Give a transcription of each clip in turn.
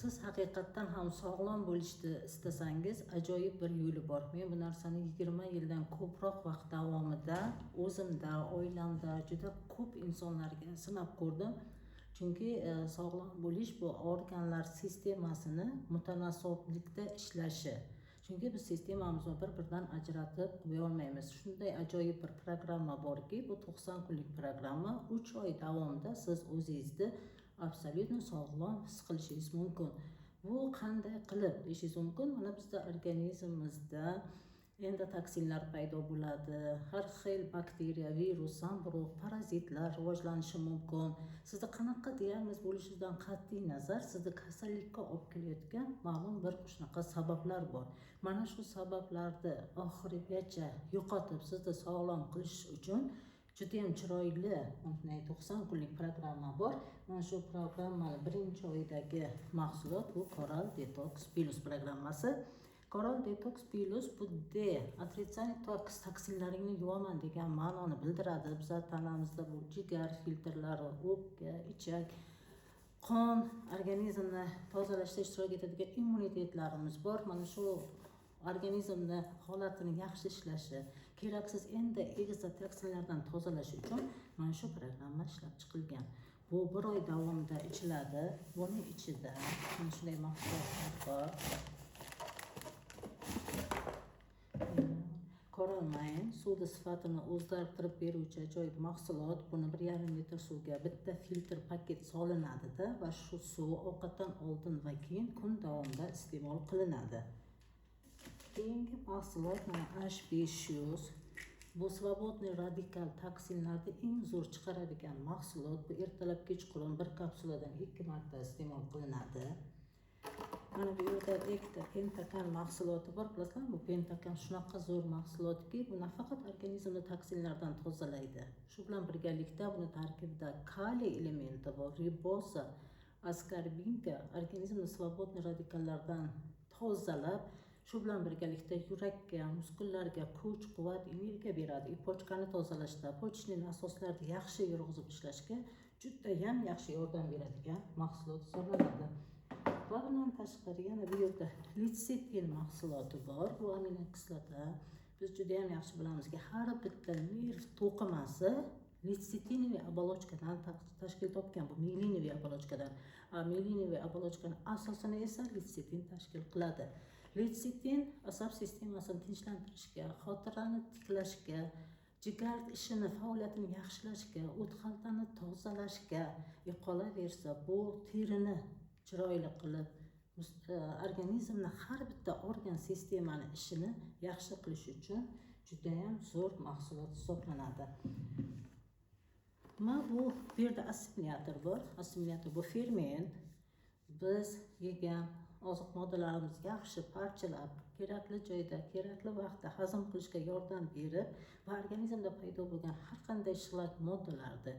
Siz haqiqatdan ham sog'lom bo'lishni istasangiz, ajoyib bir yo'li bor. Men bu narsani 20 yildan ko'proq vaqt davomida o'zimda, oilamda juda ko'p insonlarga sinab ko'rdim. Chunki sog'lom bo'lish bu organlar sistemasini mutanosiblikda ishlashi. Chunki biz sistemamizni bir-biridan ajratib qo'ya olmaymiz. Shunday ajoyib bir programma borki, bu 90 kunlik programma. 3 oy davomida siz o'zingizni абсолютно sog'lom his qilishingiz mumkin. Bu qanday qilib deyishingiz mumkin? Mana bizda organizmimizda endotoksinlar paydo bo'ladi, har xil bakteriya, virus, zamburug', parazitlar rivojlanishi mumkin. Sizda qanaqa diagnoz bo'lishidan qat'iy nazar, sizni kasallikka olib kelayotgan ma'lum bir shunaqa sabablar bor. Mana shu sabablarni oxirigacha yo'qotib, sizni sog'lom qilish uchun judayam chiroyli 90 kunlik programma bor. Mana shu programmani birinchi oyidagi mahsulot bu Coral Detox Plus programmasi. Coral Detox Plus bu D отрицательный toks, toksinlaringni yuvaman degan ma'noni bildiradi. Bizlar tanamizda bu jigar filtrlari, o'pka, ichak, qon, organizmni tozalashda ishtirok etadigan immunitetlarimiz bor. Mana shu organizmni holatini yaxshi ishlashi, keraksiz endo ekzotoksinlardan tozalash uchun mana shu programma ishlab chiqilgan. Bu bir oy davomida ichiladi. Buni ichida mana shunday mahsulotlar bor. Coralmine suvni sifatini o'zgartirib beruvchi ajoyib mahsulot. Buni 1,5 litr suvga bitta filtr paket solinadida va shu suv ovqatdan oldin va keyin kun davomida iste'mol qilinadi. Keyingi mahsulot mana H500. Bu свободный radikal toksinlarni eng zo'r chiqaradigan mahsulot. Bu ertalab kechqurun bir kapsuladan 2 marta iste'mol qilinadi. Mana bu yerda ikkita pentakan mahsuloti bor. Bilasizlarmi, bu pentakan shunaqa zo'r mahsulotki, bu nafaqat organizmni toksinlardan tozalaydi. Shu bilan birgalikda buni tarkibida kaliy elementi bor, riboza, askarbinka organizmni свободный radikallardan tozalab, shu bilan birgalikda yurakka, muskullarga kuch, quvvat, energiya beradi. Почкani tozalashda, почечный nasoslarni yaxshi yurg'izib ishlashga judayam yaxshi yordam beradigan mahsulot hisoblanadi. Va bundan tashqari yana bu yerda letsitin mahsuloti bor. Bu aminokislota. Biz juda ham yaxshi bilamizki, har bitta nerv to'qimasi letsitinoviy оболочкаdan tashkil topgan. Bu mielinoviy оболочкаdan. Mielinoviy оболочкаning asosini esa letsitin tashkil qiladi. Letsitin asab sistemasini tinchlantirishga, xotirani tiklashga, jigar ishini faoliyatini yaxshilashga, o't xaltani tozalashga, qolaversa bu terini chiroyli qilib, organizmni har bitta organ sistemani ishini yaxshi qilish uchun judayam zo'r mahsulot hisoblanadi. Mana bu yerda assimilyator bor. Assimilyator bu ferment. Biz yegan oziq moddalarimizni yaxshi parchalab, kerakli joyda, kerakli vaqtda hazm qilishga yordam berib va organizmda paydo bo'lgan har qanday shlak moddalarni,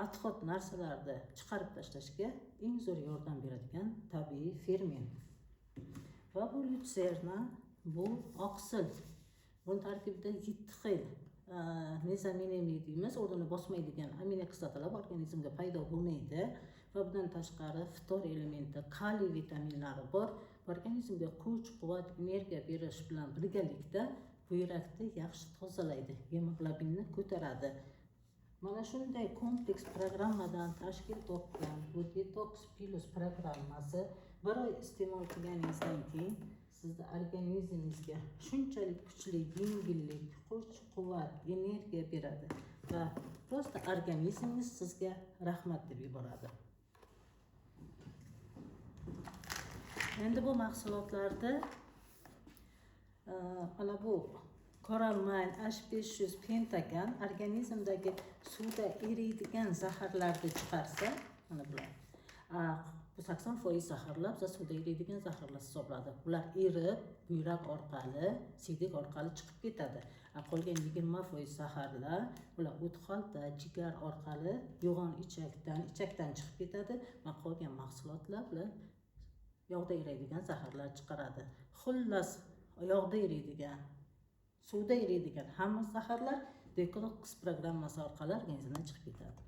отход narsalarni chiqarib tashlashga eng zo'r yordam beradigan tabiiy ferment. Va bu lyutserna, bu oqsil. Buni tarkibida 7 xil незаменимый deymiz, o'rnini bosmaydigan aminokislotalar organizmga paydo bo'lmaydi. Va bundan tashqari ftor elementi, kaliy vitaminlari bor. Organizmga kuch, quvvat, energiya berish bilan birgalikda buyrakni yaxshi tozalaydi, gemoglobinni ko'taradi. Mana shunday kompleks programmadan tashkil topgan bu Detox Plus programmasi bir oy iste'mol qilganingizdan keyin sizni organizmingizga shunchalik kuchli yengillik, kuch, quvvat, energiya beradi va просто organizmingiz sizga rahmat deb yuboradi. Endi bu mahsulotlarda mana bu Coralmine H500 pentakan organizmdagi suvda eriydigan zaharlarni chiqarsa, mana bular. Bu 80% zaharlar bizda suvda eriydigan zaharlar hisoblanadi. Bular erib, buyrak orqali, siydik orqali chiqib ketadi. Qolgan 20% zaharlar bular o't xalta, jigar orqali yo'g'on ichakdan, ichakdan chiqib ketadi va qolgan mahsulotlar bular yog'da eriydigan zaharlar chiqaradi. Xullas, yog'da eriydigan, suvda eriydigan hamma zaharlar detoks programmasi orqali organizmdan chiqib ketadi.